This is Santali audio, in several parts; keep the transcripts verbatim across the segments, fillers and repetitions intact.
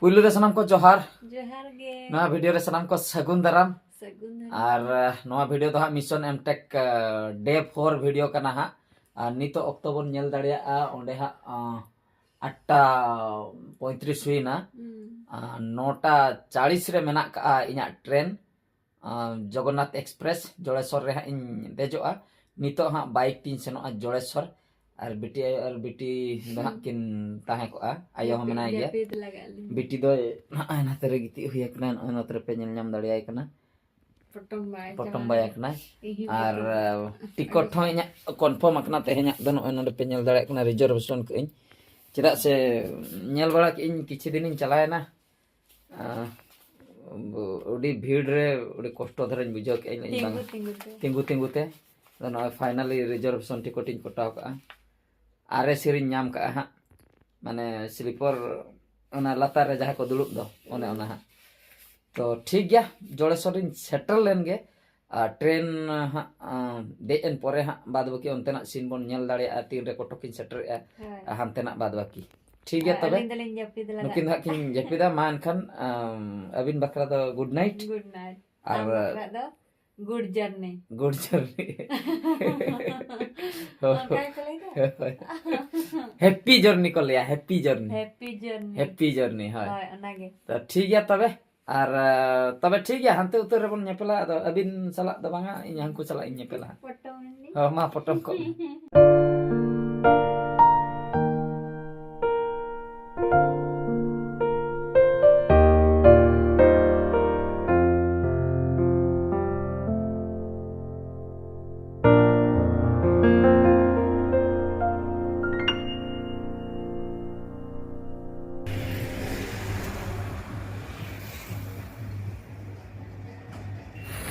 ᱯᱩᱭᱞᱩ ᱨᱮ ᱥᱟᱱᱟᱢ ᱠᱠᱚ ᱡᱚᱦᱟᱨ᱾ ᱡᱚᱦᱟᱨ ᱜᱮ᱾ ᱱᱚᱣᱟ ᱵᱷᱤᱰᱤᱭᱳ ᱨᱮ ᱥᱟᱱᱟᱢ ᱠᱚ ᱥᱟᱹᱜᱩᱱ ᱫᱟᱨᱟᱢ᱾ ᱥᱟᱹᱜᱩᱱ ᱫᱟᱨᱟᱢ᱾ ᱟᱨ ᱟᱦ, ᱱᱚᱣᱟ ᱵᱷᱤᱰᱤᱭᱳ ᱫᱚ ᱦᱟᱸᱜ ᱢᱤᱥᱚᱱ ᱮᱢᱴᱮᱠ ᱰᱮ ᱯᱷᱳᱨ ᱵᱷᱤᱰᱤᱭᱳ ᱠᱟᱱᱟ ᱦᱟᱸᱜ᱾ ᱟᱨ ᱱᱤᱛᱚᱜ ᱚᱠᱛᱚ ᱵᱚᱱ ᱧᱮᱞ ᱫᱟᱲᱮᱭᱟᱜᱼᱟ, ᱚᱸᱰᱮ ᱦᱟᱸᱜ ᱟᱴᱴᱟ ᱯᱚᱸᱭᱛᱨᱤᱥ ᱦᱩᱭᱱᱟ᱾ ᱟᱨ ᱱᱚᱴᱟ ᱪᱟᱲᱤᱥ ᱨᱮ ᱢᱮᱱᱟᱜ ᱠᱟᱜᱼᱟ ᱤᱧᱟᱹᱜ ᱴᱨᱮᱱ᱾ ᱟᱨ ᱡᱚᱜᱚᱱᱱᱟᱛᱷ ᱮᱠᱥᱯᱨᱮᱥ ᱡᱚᱲᱮᱥᱚᱨ ᱨᱮ ᱦᱟᱸᱜ ᱤᱧ ᱫᱮᱡᱚᱜᱼᱟ᱾ ᱱᱤᱛᱚᱜ ᱦᱟᱸᱜ ᱵᱟᱭᱤᱠ ᱛᱤᱧ ᱥᱮᱱᱚᱜᱼᱟ ᱡᱚᱲᱮᱥᱚᱨ᱾ ᱟᱨ ᱵᱤᱴᱤ ᱟᱭᱳ ᱟᱨ ᱵᱤᱴᱤ ᱫᱚ ᱦᱟᱸᱜ ᱠᱤᱱ ᱛᱟᱦᱮᱸ ᱠᱚᱜᱼᱟ᱾ ᱟᱭᱳ ᱦᱚᱸ ᱢᱮᱱᱟᱭ ᱜᱮᱭᱟ᱾ ᱡᱟᱹᱯᱤᱫ ᱞᱟᱜᱟᱜ ᱞᱤᱧ᱾ ᱵᱤᱴᱤ ᱫᱚᱭ ᱱᱚᱜᱼᱚᱭ ᱱᱟᱛᱮ ᱨᱮ ᱜᱤᱛᱤᱡ ᱦᱩᱭ ᱟᱠᱟᱱᱟ, ᱱᱚᱜᱼᱚᱭ ᱱᱚᱛᱮ ᱨᱮᱯᱮ ᱧᱮᱞ ᱧᱟᱢ ᱫᱟᱲᱮᱭᱟᱭ ᱠᱟᱱᱟ᱾ ᱯᱚᱴᱚᱢ ᱵᱟᱭ ᱯᱚᱴᱚᱢ ᱡᱟᱶᱟᱭ ᱵᱟᱭ ᱨᱮ᱾ ᱟᱠᱟᱱᱟᱭ᱾ ᱤᱧ ᱦᱚᱸ ᱟᱨ ᱯᱚᱴᱚᱢ᱾ ᱴᱤᱠᱚᱴ ᱦᱚᱸ ᱤᱧᱟᱹᱜ ᱠᱚᱱᱯᱷᱟᱨᱢ ᱟᱠᱟᱱᱟ ᱛᱮᱦᱮᱧᱟᱜ ᱫᱚ᱾ ᱱᱚᱜᱼᱚᱭ ᱱᱚᱰᱮ ᱯᱮ ᱧᱮᱞ ᱫᱟᱲᱮᱭᱟᱜ ᱠᱟᱱᱟ, ᱨᱤᱡᱟᱨᱵᱷᱮᱥᱚᱱ ᱠᱟᱜ ᱟᱹᱧ᱾ ᱪᱮᱫᱟᱜ ᱥᱮ ᱧᱮᱞ ᱵᱟᱲᱟ ᱠᱮᱜ ᱟᱹᱧ ᱠᱤᱪᱷᱩ ᱫᱤᱱᱤᱧ ᱪᱟᱞᱟᱣᱮᱱᱟ, ᱟᱸ, ᱟᱹᱰᱤ ᱵᱷᱤᱲ ᱨᱮ ᱟᱹᱰᱤ ᱠᱚᱥᱴᱚ ᱫᱷᱟᱨᱟᱧ ᱵᱩᱡᱷᱟᱹᱣ ᱠᱮᱜᱼᱟ ᱤᱧ ᱵᱟᱝ ᱛᱤᱸᱜᱩ ᱛᱤᱸᱜᱩ ᱛᱮ᱾ ᱛᱤᱸᱜᱩ ᱛᱤᱸᱜᱩ ᱛᱮ᱾ ᱟᱫᱚ ᱱᱚᱜᱼᱚᱭ ᱯᱷᱟᱭᱱᱟᱞᱤ ᱨᱤᱡᱟᱨᱵᱷᱮᱥᱚᱱ ᱴᱤᱠᱚᱴ ᱤᱧ ᱠᱚᱴᱟᱣ ᱠᱟᱜᱼᱟ᱾ ᱟᱨ ᱮ ᱥᱤ ᱨᱤᱧ ᱧᱟᱢ ᱠᱟᱜᱼᱟ ᱦᱟᱸᱜ, ᱢᱟᱱᱮ ᱥᱞᱤᱯᱚᱨ ᱚᱱᱟ ᱞᱟᱛᱟᱨ ᱨᱮ ᱡᱟᱦᱟᱸ ᱠᱚ ᱫᱩᱲᱩᱵ ᱫᱚ, ᱚᱱᱮ ᱚᱱᱟ ᱦᱟᱸᱜ᱾ ᱛᱚ ᱴᱷᱤᱠ ᱜᱮᱭᱟ, ᱡᱚᱲᱮᱥᱚᱨ ᱨᱤᱧ ᱥᱮᱴᱮᱨ ᱞᱮᱱ ᱜᱮ᱾ ᱟᱨ ᱴᱨᱮᱱ ᱦᱟᱸᱜ ᱟᱸ, ᱫᱮᱡ ᱮᱱ ᱯᱚᱨᱮ ᱦᱟᱸᱜ ᱵᱟᱫ ᱵᱟᱹᱠᱤ ᱚᱱᱛᱮᱱᱟᱜ ᱥᱤᱱ ᱵᱚᱱ ᱧᱮᱞ ᱫᱟᱲᱮᱭᱟᱜᱼᱟ ᱛᱤᱱ ᱨᱮ ᱠᱚᱴᱚᱠ ᱤᱧ ᱥᱮᱴᱮᱨᱮᱜᱼᱟ᱾ ᱦᱳᱭ᱾ ᱟᱨ ᱦᱟᱱᱛᱮᱱᱟᱜ ᱵᱟᱫ ᱵᱟᱹᱠᱤ᱾ ᱴᱷᱤᱠ ᱜᱮᱭᱟ ᱟᱨ ᱛᱚᱵᱮ᱾ ᱟᱹᱞᱤᱧ ᱫᱚᱞᱤᱧ ᱡᱟᱹᱯᱤᱫ ᱞᱟᱜᱟᱜ᱾ ᱱᱩᱠᱤᱱ ᱫᱚ ᱦᱟᱸᱜ ᱠᱤᱱ ᱡᱟᱹᱯᱤᱫᱟ᱾ ᱢᱟ ᱮᱱᱠᱷᱟᱱ ᱟᱢ, ᱟᱹᱵᱤᱱ ᱵᱟᱠᱷᱨᱟ ᱫᱚ ᱜᱩᱰ ᱱᱟᱭᱤᱴ᱾ Good night. ᱟᱨ ᱟᱢ ᱵᱟᱠᱷᱨᱟ ᱫᱚ ᱜᱩᱰ ᱡᱟᱨᱱᱤ᱾ Good journey. ᱚᱱᱠᱟ ᱜᱮᱠᱚ ᱞᱟᱹᱭ ᱫᱟ? ᱦᱮᱯᱤ ᱡᱟᱨᱱᱤ ᱠᱚ ᱞᱟᱹᱭᱟ, happy journey. Happy journey. Happy journey, ᱦᱳᱭ᱾ ᱦᱳᱭ, ᱚᱱᱟᱜᱮ᱾ ᱛᱚ ᱴᱷᱤᱠ ᱜᱮᱭᱟ ᱛᱚᱵᱮ᱾ ᱟᱨ ᱟᱸ, ᱛᱚᱵᱮ ᱴᱷᱤᱠ ᱜᱮᱭᱟ, ᱦᱟᱱᱛᱮ ᱩᱛᱟᱹᱨ ᱨᱮᱵᱚᱱ ᱧᱮᱯᱮᱞᱟ᱾ ᱟᱫᱚ ᱟᱹᱵᱤᱱ ᱥᱟᱞᱟᱜ ᱫᱚ ᱵᱟᱝᱟ, ᱤᱧ ᱦᱟᱹᱱᱠᱩ ᱥᱟᱞᱟᱜ ᱤᱧ ᱧᱮᱯᱮᱞᱟ ᱦᱟᱸᱜ᱾ ᱯᱚᱴᱚᱢ ᱮᱱ ᱜᱮ᱾ ᱦᱚᱸ, ᱢᱟ ᱯᱚᱴᱚᱢ ᱠᱚᱜ ᱢᱮ᱾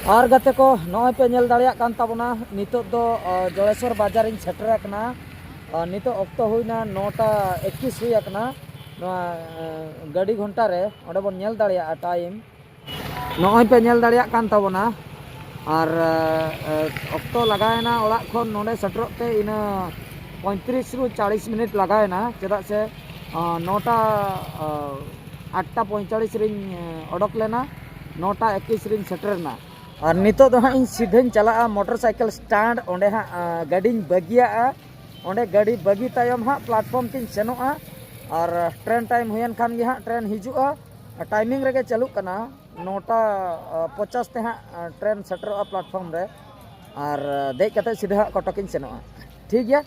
ᱟᱨ ᱜᱟᱛᱮ ᱠᱚ, ᱱᱚᱜᱼᱚᱭ ᱯᱮ ᱧᱮᱞ ᱫᱟᱲᱮᱭᱟᱜ ᱠᱟᱱ ᱛᱟᱵᱚᱱᱟ, ᱱᱤᱛᱚᱜ ᱫᱚ ᱚ, ᱡᱚᱲᱮᱥᱚᱨ ᱵᱟᱡᱟᱨᱤᱧ ᱥᱮᱴᱮᱨ ᱟᱠᱟᱱᱟ᱾ ᱟᱨ ᱱᱤᱛᱚᱜ ᱚᱠᱛᱚ ᱦᱩᱭᱱᱟ ᱱᱚᱴᱟ ᱮᱠᱤᱥ ᱦᱩᱭ ᱟᱠᱟᱱᱟ᱾ ᱱᱚᱣᱟ ᱮ, ᱜᱟᱹᱰᱤ ᱜᱷᱚᱱᱴᱟ ᱨᱮ ᱚᱸᱰᱮ ᱵᱚᱱ ᱧᱮᱞ ᱫᱟᱲᱮᱭᱟᱜᱼᱟ ᱴᱟᱭᱤᱢ᱾ ᱱᱚᱜᱼᱚᱭ ᱯᱮ ᱧᱮᱞ ᱫᱟᱲᱮᱭᱟᱜ ᱠᱟᱱ ᱛᱟᱵᱚᱱᱟ᱾ ᱟᱨ ᱮ, ᱚᱠᱛᱚ ᱞᱟᱜᱟᱣᱮᱱᱟ ᱚᱲᱟᱜ ᱠᱷᱚᱱ ᱱᱚᱰᱮ ᱥᱮᱴᱮᱨᱚᱜ ᱛᱮ ᱤᱱᱟᱹ ᱯᱚᱸᱭᱛᱨᱤᱥ ᱨᱩ ᱪᱟᱲᱤᱥ ᱢᱤᱱᱤᱴ ᱞᱟᱜᱟᱣᱮᱱᱟ, ᱪᱮᱫᱟᱜ ᱥᱮ ᱚ, ᱱᱚᱴᱟ ᱚ, ᱟᱴᱴᱟ ᱯᱚᱸᱭᱛᱟᱞᱤᱥ ᱨᱤᱧ ᱚᱰᱚᱠ ᱞᱮᱱᱟ, ᱱᱚᱴᱟ ᱮᱠᱤᱥ ᱨᱤᱧ ᱥᱮᱴᱮᱨ ᱮᱱᱟ᱾ ᱟᱨ ᱱᱤᱛᱚᱜ ᱫᱚ ᱦᱟᱸᱜ ᱤᱧ ᱥᱤᱫᱷᱟᱹᱧ ᱪᱟᱞᱟᱜᱼᱟ ᱢᱚᱴᱚᱨ ᱥᱟᱭᱠᱮᱞ ᱥᱴᱮᱱᱰ, ᱚᱸᱰᱮ ᱦᱟᱸᱜ ᱜᱟᱹᱰᱤᱧ ᱵᱟᱹᱜᱤᱭᱟᱜᱼᱟ᱾ ᱚᱸᱰᱮ ᱜᱟᱹᱰᱤ ᱵᱟᱹᱜᱤ ᱛᱟᱭᱚᱢ ᱦᱟᱸᱜ ᱯᱞᱟᱴᱯᱷᱚᱨᱢ ᱛᱤᱧ ᱥᱮᱱᱚᱜᱼᱟ᱾ ᱟᱨ ᱴᱨᱮᱱ ᱴᱟᱭᱤᱢ ᱦᱩᱭᱮᱱ ᱠᱷᱟᱱ ᱜᱮ ᱦᱟᱸᱜ ᱴᱨᱮᱱ ᱦᱤᱡᱩᱜᱼᱟ᱾ ᱴᱟᱭᱢᱤᱝ ᱨᱮᱜᱮ ᱪᱟᱹᱞᱩᱜ ᱠᱟᱱᱟ, ᱱᱚᱴᱟ ᱯᱚᱪᱟᱥ ᱛᱮ ᱦᱟᱸᱜ ᱴᱨᱮᱱ ᱥᱮᱴᱮᱨᱚᱜᱼᱟ ᱯᱞᱟᱴᱯᱷᱚᱨᱢ ᱨᱮ᱾ ᱟᱨ ᱫᱮᱡ ᱠᱟᱛᱮ ᱥᱤᱫᱷᱟᱹ ᱦᱟᱸᱜ ᱠᱚᱴᱚᱠ ᱤᱧ ᱥᱮᱱᱚᱜᱼᱟ᱾ ᱴᱷᱤᱠ ᱜᱮᱭᱟ᱾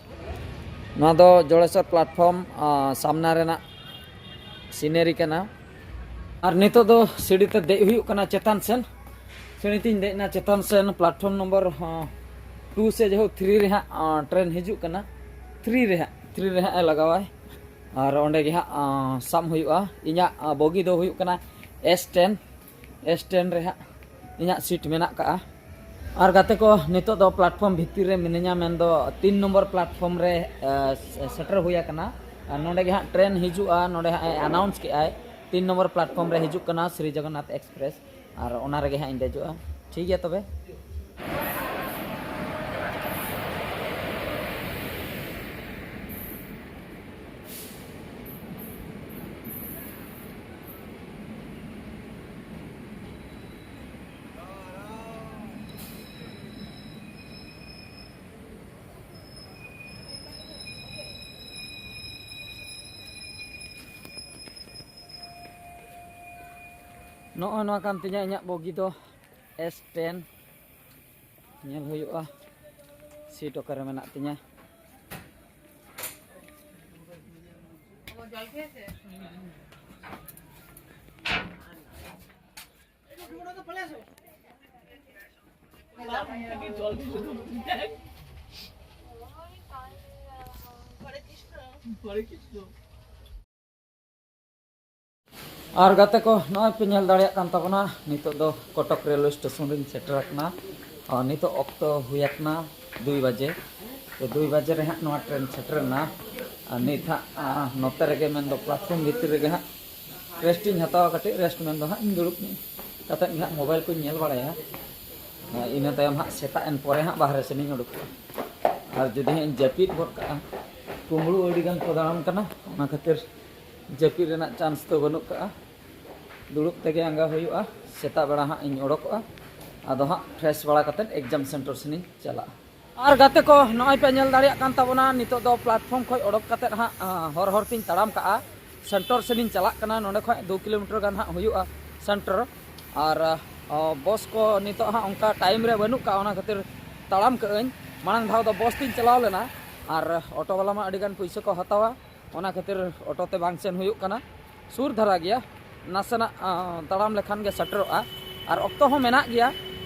ᱱᱚᱣᱟ ᱫᱚ ᱡᱚᱲᱮᱥᱚᱨ ᱯᱞᱟᱴᱯᱷᱚᱨᱢ ᱥᱟᱢᱱᱟ ᱨᱮᱱᱟᱜ ᱥᱤᱱᱮᱨᱤ ᱠᱟᱱᱟ᱾ ᱟᱨ ᱱᱤᱛᱚᱜ ᱫᱚ ᱥᱤᱲᱤ ᱛᱮ ᱫᱮᱡ ᱦᱩᱭᱩᱜ ᱠᱟᱱᱟ ᱪᱮᱛᱟᱱ ᱥᱮᱱ᱾ ᱥᱤᱲᱤ ᱛᱤᱧ ᱫᱮᱡ ᱮᱱᱟ ᱪᱮᱛᱟᱱ ᱥᱮᱱ, ᱯᱞᱟᱴᱯᱷᱚᱨᱢ ᱱᱚᱢᱵᱚᱨ ᱴᱩ ᱥᱮ ᱡᱟᱭᱦᱳᱠ ᱛᱷᱨᱤ ᱨᱮ ᱦᱟᱸᱜ ᱴᱨᱮᱱ ᱦᱤᱡᱩᱜ ᱠᱟᱱᱟ᱾ ᱛᱷᱨᱤ ᱨᱮ ᱦᱟᱸᱜ ᱛᱷᱨᱤ ᱨᱮ ᱦᱟᱸᱜ ᱮ ᱞᱟᱜᱟᱣᱟᱭ᱾ ᱟᱨ ᱚᱸᱰᱮ ᱜᱮ ᱦᱟᱸᱜ ᱥᱟᱵ ᱦᱩᱭᱩᱜᱼᱟ᱾ ᱤᱧᱟᱹᱜ ᱵᱚᱜᱤ ᱫᱚ ᱦᱩᱭᱩᱜ ᱠᱟᱱᱟ ᱮᱥ ᱴᱮᱱ᱾ ᱮᱥ ᱴᱮᱱ ᱨᱮ ᱦᱟᱸᱜ ᱤᱧᱟᱹᱜ ᱥᱤᱴ ᱢᱮᱱᱟᱜ ᱠᱟᱜᱼᱟ᱾ ᱟᱨ ᱜᱟᱛᱮ ᱠᱚ, ᱱᱤᱛᱚᱜ ᱫᱚ ᱯᱞᱟᱴᱯᱷᱚᱨᱢ ᱵᱷᱤᱛᱤᱨ ᱨᱮ ᱢᱤᱱᱟᱹᱧᱟ, ᱢᱮᱱᱫᱚ ᱛᱤᱱ ᱱᱚᱢᱵᱚᱨ ᱯᱞᱟᱴᱯᱷᱚᱨᱢ ᱨᱮ ᱥᱮᱴᱮᱨ ᱦᱩᱭ ᱟᱠᱟᱱᱟ᱾ ᱟᱨ ᱱᱚᱰᱮ ᱜᱮ ᱦᱟᱸᱜ ᱴᱨᱮᱱ ᱦᱤᱡᱩᱜᱼᱟ, ᱱᱚᱰᱮ ᱦᱟᱸᱜ ᱮ ᱟᱱᱟᱣᱩᱱᱥ ᱠᱮᱜᱼᱟᱭ ᱛᱤᱱ ᱱᱚᱢᱵᱚᱨ ᱯᱞᱟᱴᱯᱷᱚᱨᱢ ᱨᱮ ᱦᱤᱡᱩᱜ ᱠᱟᱱᱟ ᱥᱨᱤ ᱡᱚᱜᱚᱱᱱᱟᱛᱷ ᱮᱠᱥᱯᱨᱮᱥ᱾ ᱟᱨ ᱚᱱᱟ ᱨᱮᱜᱮ ᱦᱟᱸᱜ ᱤᱧ ᱫᱮᱡᱚᱜᱼᱟ᱾ ᱴᱷᱤᱠ ᱜᱮᱭᱟ ᱛᱚᱵᱮ᱾ ᱱᱚᱜᱼᱚᱭ ᱱᱚᱣᱟ ᱠᱟᱱ ᱛᱤᱧᱟᱹ ᱤᱧᱟᱹᱜ ᱵᱚᱜᱤ ᱫᱚ, ᱮᱥ ᱴᱮᱱ᱾ ᱧᱮᱞ ᱦᱩᱭᱩᱜᱼᱟ ᱥᱤᱴ ᱚᱠᱟᱨᱮ ᱢᱮᱱᱟᱜ ᱛᱤᱧᱟᱹ᱾ ᱟᱨ ᱜᱟᱛᱮ ᱠᱚ, ᱱᱚᱜᱼᱚᱭ ᱯᱮ ᱧᱮᱞ ᱫᱟᱲᱮᱭᱟᱜ ᱠᱟᱱ ᱛᱟᱵᱚᱱᱟ, ᱱᱤᱛᱚᱜ ᱫᱚ ᱠᱚᱴᱚᱠ ᱨᱮᱞᱣᱮ ᱥᱴᱮᱥᱚᱱ ᱨᱤᱧ ᱥᱮᱴᱮᱨ ᱟᱠᱟᱱᱟ᱾ ᱟᱨ ᱱᱤᱛᱚᱜ ᱚᱠᱛᱚ ᱦᱩᱭ ᱟᱠᱟᱱᱟ ᱫᱩᱭ ᱵᱟᱡᱮ᱾ ᱛᱚ, ᱫᱩᱭ ᱵᱟᱡᱮ ᱨᱮ ᱦᱟᱸᱜ ᱱᱚᱣᱟ ᱴᱨᱮᱱ ᱥᱮᱴᱮᱨ ᱮᱱᱟ᱾ ᱟᱨ ᱱᱤᱛ ᱦᱟᱸᱜ, ᱟᱸ, ᱱᱚᱛᱮ ᱨᱮᱜᱮ, ᱢᱮᱱᱫᱚ ᱯᱞᱟᱴᱯᱷᱚᱨᱢ ᱵᱷᱤᱛᱤᱨ ᱨᱮᱜᱮ ᱦᱟᱸᱜ ᱨᱮᱥᱴ ᱤᱧ ᱦᱟᱛᱟᱣᱟ, ᱠᱟᱹᱴᱤᱡ ᱨᱮᱥᱴ ᱢᱮᱱᱫᱚ ᱦᱟᱸᱜ ᱤᱧ ᱫᱩᱲᱩᱵ ᱠᱟᱛᱮᱫ ᱜᱮ ᱦᱟᱸᱜ ᱢᱳᱵᱟᱭᱤᱞ ᱠᱚᱧ ᱧᱮᱞ ᱵᱟᱲᱟᱭᱟ᱾ ᱟᱨ ᱤᱱᱟᱹ ᱛᱟᱭᱚᱢ ᱦᱟᱸᱜ ᱥᱮᱛᱟᱜ ᱮᱱ ᱯᱚᱨᱮ ᱦᱟᱸᱜ ᱵᱟᱦᱨᱮ ᱥᱮᱱ ᱤᱧ ᱩᱰᱩᱠᱚᱜᱼᱟ᱾ ᱟᱨ ᱡᱩᱫᱤ ᱦᱟᱸᱜ ᱤᱧ ᱡᱟᱹᱯᱤᱫ ᱜᱚᱫ ᱠᱟᱜᱼᱟ, ᱠᱩᱢᱵᱽᱲᱩ ᱟᱹᱰᱤ ᱜᱟᱱ ᱠᱚ ᱫᱟᱬᱟᱱ ᱠᱟᱱᱟ, ᱚᱱᱟ ᱠᱷᱟᱹᱛᱤᱨ ᱡᱟᱹᱯᱤᱫ ᱨᱮᱱᱟᱜ ᱪᱟᱱᱥ ᱫᱚ ᱵᱟᱹᱱᱩᱜ ᱠᱟᱜᱼᱟ᱾ ᱫᱩᱲᱩᱵ ᱛᱮᱜᱮ ᱟᱸᱜᱟ ᱦᱩᱭᱩᱜᱼᱟ᱾ ᱥᱮᱛᱟᱜ ᱵᱮᱲᱟ ᱦᱟᱸᱜ ᱤᱧ ᱚᱰᱚᱠᱚᱜᱼᱟ᱾ ᱟᱫᱚ ᱦᱟᱸᱜ ᱯᱷᱨᱮᱥ ᱵᱟᱲᱟ ᱠᱟᱛᱮᱫ ᱮᱠᱡᱟᱢ ᱥᱮᱱᱴᱟᱨ ᱥᱮᱱᱤᱧ ᱪᱟᱞᱟᱜᱼᱟ᱾ ᱟᱨ ᱜᱟᱛᱮ ᱠᱚ, ᱱᱚᱜᱼᱚᱭ ᱯᱮ ᱧᱮᱞ ᱫᱟᱲᱮᱭᱟᱜ ᱠᱟᱱ ᱛᱟᱵᱚᱱᱟ, ᱱᱤᱛᱚᱜ ᱫᱚ ᱯᱞᱟᱴᱯᱷᱚᱨᱢ ᱠᱷᱚᱱ ᱚᱰᱚᱠ ᱠᱟᱛᱮᱫ ᱦᱟᱸᱜ, ᱟᱸ, ᱦᱚᱨ ᱦᱚᱨ ᱛᱤᱧ ᱛᱟᱲᱟᱢ ᱠᱟᱜᱼᱟ᱾ ᱥᱮᱱᱴᱟᱨ ᱥᱮᱱᱤᱧ ᱪᱟᱞᱟᱜ ᱠᱟᱱᱟ᱾ ᱱᱚᱸᱰᱮ ᱠᱷᱚᱱ ᱫᱩ ᱠᱤᱞᱳᱢᱤᱴᱟᱨ ᱜᱟᱱ ᱦᱟᱸᱜ ᱦᱩᱭᱩᱜᱼᱟ ᱥᱮᱱᱴᱟᱨ᱾ ᱟᱨ, ᱟᱸ, ᱵᱚᱥ ᱠᱚ ᱱᱤᱛᱚᱜ ᱦᱟᱸᱜ ᱚᱱᱠᱟ ᱴᱟᱭᱤᱢ ᱨᱮ ᱵᱟᱹᱱᱩᱜ ᱠᱟᱜᱼᱟ, ᱚᱱᱟ ᱠᱷᱟᱹᱛᱤᱨ ᱛᱟᱲᱟᱢ ᱠᱟᱜ ᱟᱹᱧ᱾ ᱢᱟᱲᱟᱝ ᱫᱷᱟᱣ ᱫᱚ ᱵᱚᱥ ᱛᱤᱧ ᱪᱟᱞᱟᱣ ᱞᱮᱱᱟ, ᱟᱨ ᱚᱴᱳ ᱵᱟᱞᱟ ᱢᱟ ᱟᱹᱰᱤ ᱜᱟᱱ ᱯᱩᱭᱥᱟᱹ ᱠᱚ ᱦᱟᱛᱟᱣᱟ, ᱚᱱᱟ ᱠᱷᱟᱹᱛᱤᱨ ᱚᱴᱳ ᱛᱮ ᱵᱟᱝ ᱥᱮᱱ ᱦᱩᱭᱩᱜ ᱠᱟᱱᱟ᱾ ᱥᱩᱨ ᱫᱷᱟᱨᱟ ᱜᱮᱭᱟ, ᱱᱟᱥᱮᱱᱟᱜ, ᱟᱸ, ᱛᱟᱲᱟᱢ ᱞᱮᱠᱷᱟᱱ ᱜᱮ ᱥᱮᱴᱮᱨᱚᱜᱼᱟ᱾ ᱟᱨ ᱚᱠᱛᱚ ᱦᱚᱸ ᱢᱮᱱᱟᱜ ᱜᱮᱭᱟ,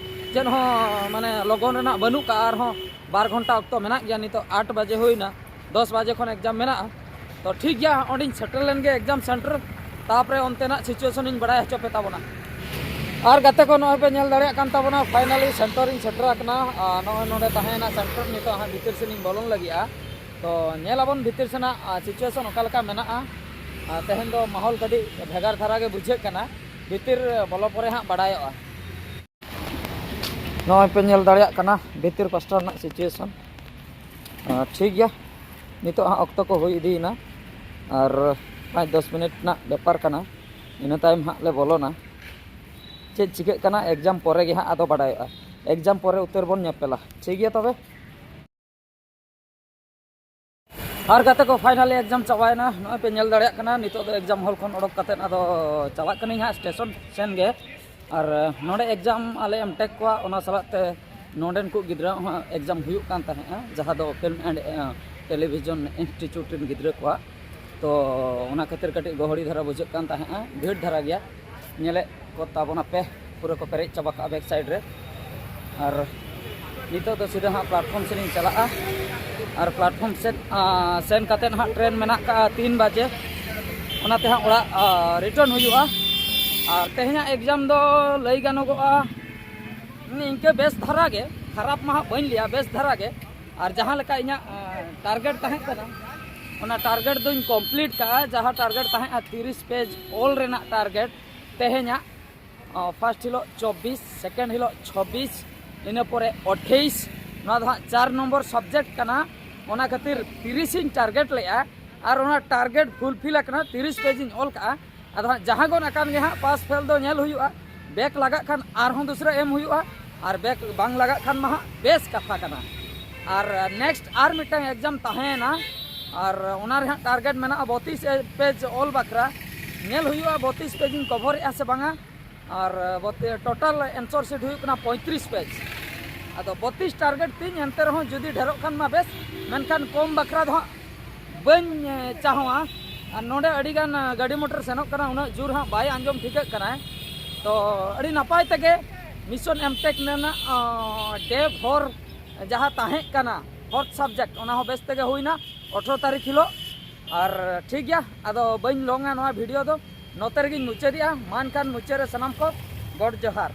ᱪᱮᱫ ᱦᱚᱸ ᱢᱟᱱᱮ ᱞᱚᱜᱚᱱ ᱨᱮᱱᱟᱜ ᱵᱟᱹᱱᱩᱜ ᱠᱟᱜᱼᱟ, ᱟᱨᱦᱚᱸ ᱵᱟᱨ ᱜᱷᱚᱱᱴᱟ ᱚᱠᱛᱚ ᱢᱮᱱᱟᱜ ᱜᱮᱭᱟ᱾ ᱱᱤᱛᱚᱜ ᱟᱴ ᱵᱟᱡᱮ ᱦᱩᱭᱱᱟ, ᱫᱚᱥ ᱵᱟᱡᱮ ᱠᱷᱚᱱ ᱮᱠᱡᱟᱢ ᱢᱮᱱᱟᱜᱼᱟ᱾ ᱛᱚ ᱴᱷᱤᱠ ᱜᱮᱭᱟ, ᱚᱸᱰᱮᱧ ᱥᱮᱴᱮᱨ ᱞᱮᱱ ᱜᱮ ᱮᱠᱡᱟᱢ ᱥᱮᱱᱴᱟᱨ, ᱛᱟᱯᱚᱨᱮ ᱚᱱᱛᱮᱱᱟᱜ ᱥᱤᱪᱩᱭᱮᱥᱚᱱ ᱤᱧ ᱵᱟᱲᱟᱭ ᱦᱚᱪᱚ ᱯᱮ ᱛᱟᱵᱚᱱᱟ᱾ ᱟᱨ ᱜᱟᱛᱮ ᱠᱚ, ᱱᱚᱜᱼᱚᱭ ᱯᱮ ᱧᱮᱞ ᱫᱟᱲᱮᱭᱟᱜ ᱠᱟᱱ ᱛᱟᱵᱚᱱᱟ, ᱯᱷᱟᱭᱱᱟᱞᱤ ᱥᱮᱱᱴᱟᱨ ᱤᱧ ᱥᱮᱴᱮᱨ ᱟᱠᱟᱱᱟ᱾ ᱟᱨ ᱱᱚᱜᱼᱚᱭ ᱱᱚᱰᱮ ᱛᱟᱦᱮᱸᱭᱮᱱᱟ ᱥᱮᱱᱴᱟᱨ, ᱱᱤᱛᱚᱜ ᱦᱟᱸᱜ ᱵᱷᱤᱛᱤᱨ ᱥᱮᱱ ᱤᱧ ᱵᱚᱞᱚᱱ ᱞᱟᱹᱜᱤᱫᱼᱟ᱾ ᱛᱚ ᱧᱮᱞ ᱟᱵᱚᱱ ᱵᱷᱤᱛᱤᱨ ᱥᱮᱱᱟᱜ, ᱟᱸ, ᱥᱤᱪᱩᱭᱮᱥᱚᱱ ᱚᱠᱟ ᱞᱮᱠᱟ ᱢᱮᱱᱟᱜᱼᱟ᱾ ᱟᱸ, ᱛᱮᱦᱮᱧ ᱫᱚ ᱢᱟᱦᱚᱞ ᱠᱟᱹᱴᱤᱡ ᱵᱷᱮᱜᱟᱨ ᱫᱷᱟᱨᱟ ᱜᱮ ᱵᱩᱡᱷᱟᱹᱜ ᱠᱟᱱᱟ᱾ ᱵᱷᱤᱛᱤᱨ ᱵᱚᱞᱚ ᱯᱚᱨᱮ ᱦᱟᱸᱜ ᱵᱟᱲᱟᱭᱚᱜᱼᱟ᱾ ᱱᱚᱜᱼᱚᱭ ᱯᱮ ᱧᱮᱞ ᱫᱟᱲᱮᱭᱟᱜ ᱠᱟᱱᱟ ᱵᱷᱤᱛᱤᱨ ᱯᱟᱥᱴᱟ ᱨᱮᱱᱟᱜ ᱥᱤᱪᱩᱭᱮᱥᱚᱱ᱾ ᱟᱸ, ᱴᱷᱤᱠ ᱜᱮᱭᱟ, ᱱᱤᱛᱚᱜ ᱦᱟᱸᱜ ᱚᱠᱛᱚ ᱠᱚ ᱦᱩᱭ ᱤᱫᱤᱭᱮᱱᱟ, ᱟᱨ ᱯᱟᱸᱪ ᱫᱚᱥ ᱢᱤᱱᱤᱴ ᱨᱮᱱᱟᱜ ᱵᱮᱯᱟᱨ ᱠᱟᱱᱟ, ᱤᱱᱟᱹ ᱛᱟᱭᱚᱢ ᱦᱟᱸᱜ ᱞᱮ ᱵᱚᱞᱚᱱᱟ᱾ ᱪᱮᱫ ᱪᱤᱠᱟᱹᱜ ᱠᱟᱱᱟ ᱮᱠᱡᱟᱢ ᱯᱚᱨᱮ ᱜᱮ ᱦᱟᱸᱜ ᱟᱫᱚ ᱵᱟᱰᱟᱭᱚᱜᱼᱟ᱾ ᱮᱠᱡᱟᱢ ᱯᱚᱨᱮ ᱩᱛᱟᱹᱨ ᱵᱚᱱ ᱧᱮᱯᱮᱞᱟ, ᱴᱷᱤᱠ ᱜᱮᱭᱟ ᱛᱚᱵᱮ᱾ ᱟᱨ ᱜᱟᱛᱮ ᱠᱚ, ᱯᱷᱟᱭᱱᱟᱞᱤ ᱮᱠᱡᱟᱢ ᱪᱟᱵᱟᱭᱮᱱᱟ᱾ ᱱᱚᱜᱼᱚᱭ ᱯᱮ ᱧᱮᱞ ᱫᱟᱲᱮᱭᱟᱜ ᱠᱟᱱᱟ, ᱱᱤᱛᱚᱜ ᱫᱚ ᱮᱠᱡᱟᱢ ᱦᱚᱞ ᱠᱷᱚᱱ ᱚᱰᱚᱠ ᱠᱟᱛᱮᱫ ᱟᱫᱚ ᱪᱟᱞᱟᱜ ᱠᱟᱹᱱᱟᱹᱧ ᱦᱟᱸᱜ ᱥᱴᱮᱥᱚᱱ ᱥᱮᱱ ᱜᱮ᱾ ᱟᱨ ᱱᱚᱰᱮ ᱮᱠᱡᱟᱢ ᱟᱞᱮ ᱮᱢᱴᱮᱠ ᱠᱚᱣᱟ, ᱚᱱᱟ ᱥᱟᱞᱟᱜ ᱛᱮ ᱱᱚᱰᱮᱱ ᱠᱚ ᱜᱤᱫᱽᱨᱟᱹ ᱦᱚᱸ ᱮᱠᱡᱟᱢ ᱦᱩᱭᱩᱜ ᱠᱟᱱ ᱛᱟᱦᱮᱸᱜᱼᱟ, ᱡᱟᱦᱟᱸ ᱫᱚ ᱯᱷᱤᱞᱢ ᱮᱱᱰ ᱴᱮᱞᱤᱵᱷᱤᱡᱚᱱ ᱤᱱᱥᱴᱤᱴᱭᱩᱴ ᱨᱮᱱ ᱜᱤᱫᱽᱨᱟᱹ ᱠᱚᱣᱟᱜ᱾ ᱛᱚ ᱚᱱᱟ ᱠᱷᱟᱹᱛᱤᱨ ᱠᱟᱹᱴᱤᱡ ᱜᱚᱦᱚᱲᱤ ᱫᱷᱟᱨᱟ ᱵᱩᱡᱷᱟᱹᱜ ᱠᱟᱱ ᱛᱟᱦᱮᱸᱜᱼᱟ, ᱵᱷᱤᱲ ᱫᱷᱟᱨᱟ ᱜᱮᱭᱟ᱾ ᱧᱮᱞᱮᱫ ᱠᱚ ᱛᱟᱵᱚᱱᱟᱯᱮ, ᱯᱩᱨᱟᱹ ᱠᱚ ᱯᱮᱨᱮᱡ ᱪᱟᱵᱟ ᱠᱟᱜᱼᱟ ᱵᱮᱠ ᱥᱟᱭᱤᱰ ᱨᱮ᱾ ᱟᱨ ᱱᱤᱛᱚᱜ ᱫᱚ ᱥᱤᱫᱷᱟᱹ ᱦᱟᱸᱜ ᱯᱞᱟᱴᱯᱷᱚᱨᱢ ᱥᱮᱫ ᱤᱧ ᱪᱟᱞᱟᱜᱼᱟ᱾ ᱟᱨ ᱯᱞᱟᱴᱯᱷᱚᱨᱢ ᱥᱮᱫ, ᱟᱸ, ᱥᱮᱱ ᱠᱟᱛᱮᱫ ᱦᱟᱸᱜ ᱴᱨᱮᱱ ᱢᱮᱱᱟᱜ ᱠᱟᱜᱼᱟ ᱛᱤᱱ ᱵᱟᱡᱮ, ᱚᱱᱟᱛᱮ ᱦᱟᱸᱜ ᱚᱲᱟᱜ, ᱟᱸ, ᱨᱤᱴᱟᱨᱱ ᱦᱩᱭᱩᱜᱼᱟ᱾ ᱟᱨ ᱛᱮᱦᱮᱧᱟᱜ ᱮᱠᱡᱟᱢ ᱫᱚ ᱞᱟᱹᱭ ᱜᱟᱱᱚᱜᱚᱜᱼᱟ ᱱᱤᱝᱠᱟᱹ ᱵᱮᱥ ᱫᱷᱟᱨᱟ ᱜᱮ, ᱠᱷᱟᱨᱟᱯ ᱢᱟ ᱦᱟᱸᱜ ᱵᱟᱹᱧ ᱞᱟᱹᱭᱟ, ᱵᱮᱥ ᱫᱷᱟᱨᱟ ᱜᱮ᱾ ᱟᱨ ᱡᱟᱦᱟᱸ ᱞᱮᱠᱟ ᱤᱧᱟᱹᱜ, ᱟᱸ, ᱴᱟᱨᱜᱮᱴ ᱛᱟᱦᱮᱸ ᱠᱟᱱᱟ, ᱚᱱᱟ ᱴᱟᱨᱜᱮᱴ ᱫᱚᱧ ᱠᱚᱢᱯᱞᱤᱴ ᱠᱟᱜᱼᱟ᱾ ᱡᱟᱦᱟᱸ ᱴᱟᱨᱜᱮᱴ ᱛᱟᱦᱮᱸᱜᱼᱟ ᱛᱤᱨᱤᱥ ᱯᱮᱡᱽ ᱚᱞ ᱨᱮᱱᱟᱜ ᱴᱟᱨᱜᱮᱴ, ᱛᱮᱦᱮᱧᱟᱜ ᱚ, ᱯᱷᱟᱥᱴ ᱦᱤᱞᱳᱜ ᱪᱚᱵᱵᱤᱥ, ᱥᱮᱠᱮᱱᱰ ᱦᱤᱞᱳᱜ ᱪᱷᱚᱵᱵᱤᱥ, ᱤᱱᱟᱹ ᱯᱚᱨᱮ ᱟᱴᱷᱟᱥ᱾ ᱱᱚᱣᱟ ᱫᱚ ᱦᱟᱸᱜ ᱪᱟᱨ ᱱᱚᱢᱵᱚᱨ ᱥᱟᱵᱡᱮᱠᱴ ᱠᱟᱱᱟ, ᱚᱱᱟ ᱠᱷᱟᱹᱛᱤᱨ ᱛᱤᱨᱤᱥ ᱤᱧ ᱴᱟᱨᱜᱮᱴ ᱞᱮᱫᱼᱟ᱾ ᱟᱨ ᱚᱱᱟ ᱴᱟᱨᱜᱮᱴ ᱯᱷᱩᱞᱯᱷᱤᱞ ᱟᱠᱟᱱᱟ, ᱛᱤᱨᱤᱥ ᱯᱮᱡᱽ ᱤᱧ ᱚᱞ ᱠᱟᱜᱼᱟ᱾ ᱟᱫᱚ ᱦᱟᱸᱜ ᱡᱟᱦᱟᱸ ᱜᱚᱱ ᱟᱠᱟᱱ ᱜᱮ ᱦᱟᱸᱜ ᱯᱟᱥ ᱯᱷᱮᱞ ᱫᱚ ᱧᱮᱞ ᱦᱩᱭᱩᱜᱼᱟ, ᱵᱮᱠ ᱞᱟᱜᱟᱜ ᱠᱷᱟᱱ ᱟᱨᱦᱚᱸ ᱫᱩᱥᱨᱟ ᱮᱢ ᱦᱩᱭᱩᱜᱼᱟ, ᱟᱨ ᱵᱮᱠ ᱵᱟᱝ ᱞᱟᱜᱟᱜ ᱠᱷᱟᱱ ᱢᱟ ᱦᱟᱸᱜ ᱵᱮᱥ ᱠᱟᱛᱷᱟ ᱠᱟᱱᱟ᱾ ᱟᱨ ᱱᱮᱠᱥᱴ ᱟᱨ ᱢᱤᱫᱴᱟᱝ ᱮᱠᱡᱟᱢ ᱛᱟᱦᱮᱸᱭᱮᱱᱟ, ᱟᱨ ᱚᱱᱟ ᱨᱮ ᱦᱟᱸᱜ ᱴᱟᱨᱜᱮᱴ ᱢᱮᱱᱟᱜᱼᱟ ᱵᱚᱛᱤᱥ ᱯᱮᱡᱽ ᱚᱞ ᱵᱟᱠᱷᱨᱟ᱾ ᱧᱮᱞ ᱦᱩᱭᱩᱜᱼᱟ ᱵᱚᱛᱤᱥ ᱯᱮᱡᱽ ᱤᱧ ᱠᱚᱵᱷᱚᱨᱮᱜᱼᱟ ᱥᱮ ᱵᱟᱝᱟ᱾ ᱟᱨ ᱵᱚᱛᱤ-, ᱴᱳᱴᱟᱞ ᱮᱱᱥᱚᱨ ᱥᱤᱴ ᱦᱩᱭᱩᱜ ᱠᱟᱱᱟ ᱯᱚᱸᱭᱛᱨᱤᱥ ᱯᱮᱡᱽ᱾ ᱟᱫᱚ ᱵᱚᱛᱤᱥ ᱴᱟᱨᱜᱮᱴ ᱛᱤᱧ, ᱮᱱᱛᱮ ᱨᱮᱦᱚᱸ ᱡᱩᱫᱤ ᱰᱷᱮᱨᱚᱜ ᱠᱷᱟᱱ ᱢᱟ ᱵᱮᱥ, ᱢᱮᱱᱠᱷᱟᱱ ᱠᱚᱢ ᱵᱟᱠᱷᱨᱟ ᱫᱚ ᱦᱟᱸᱜ ᱵᱟᱹᱧ, ᱮ, ᱪᱟᱦᱚᱣᱟ᱾ ᱟᱨ ᱱᱚᱰᱮ ᱟᱹᱰᱤᱜᱟᱱ, ᱮ, ᱜᱟᱹᱰᱤ ᱢᱚᱴᱚᱨ ᱥᱮᱱᱚᱜ ᱠᱟᱱᱟ, ᱩᱱᱟᱹᱜ ᱡᱳᱨ ᱦᱟᱸᱜ ᱵᱟᱭ ᱟᱸᱡᱚᱢ ᱴᱷᱤᱠᱟᱹᱜ ᱠᱟᱱᱟ᱾ ᱛᱚ ᱟᱹᱰᱤ ᱱᱟᱯᱟᱭ ᱛᱮᱜᱮ ᱢᱤᱥᱚᱱ ᱮᱢᱴᱮᱠ ᱨᱮᱱᱟᱜ, ᱚ, ᱰᱮ ᱯᱷᱳᱨ ᱡᱟᱦᱟᱸ ᱛᱟᱦᱮᱸ ᱠᱟᱱᱟ ᱯᱷᱳᱨᱛᱷ ᱥᱟᱵᱡᱮᱠᱴ, ᱚᱱᱟ ᱦᱚᱸ ᱵᱮᱥ ᱛᱮᱜᱮ ᱦᱩᱭᱱᱟ ᱟᱴᱷᱨᱚ ᱛᱟᱹᱨᱤᱠᱷ ᱦᱤᱞᱳᱜ᱾ ᱟᱨ ᱴᱷᱤᱠ ᱜᱮᱭᱟ, ᱟᱫᱚ ᱵᱟᱹᱧ ᱞᱚᱝᱟ ᱱᱚᱣᱟ ᱵᱷᱤᱰᱤᱭᱳ ᱫᱚ, ᱱᱚᱛᱮ ᱨᱮᱜᱮᱧ ᱢᱩᱪᱟᱹᱫᱮᱜᱼᱟ᱾ ᱢᱟ ᱮᱱᱠᱷᱟᱱ ᱢᱩᱪᱟᱹᱫ ᱨᱮ ᱥᱟᱱᱟᱢ ᱠᱚ ᱜᱚᱰ ᱡᱚᱦᱟᱨ᱾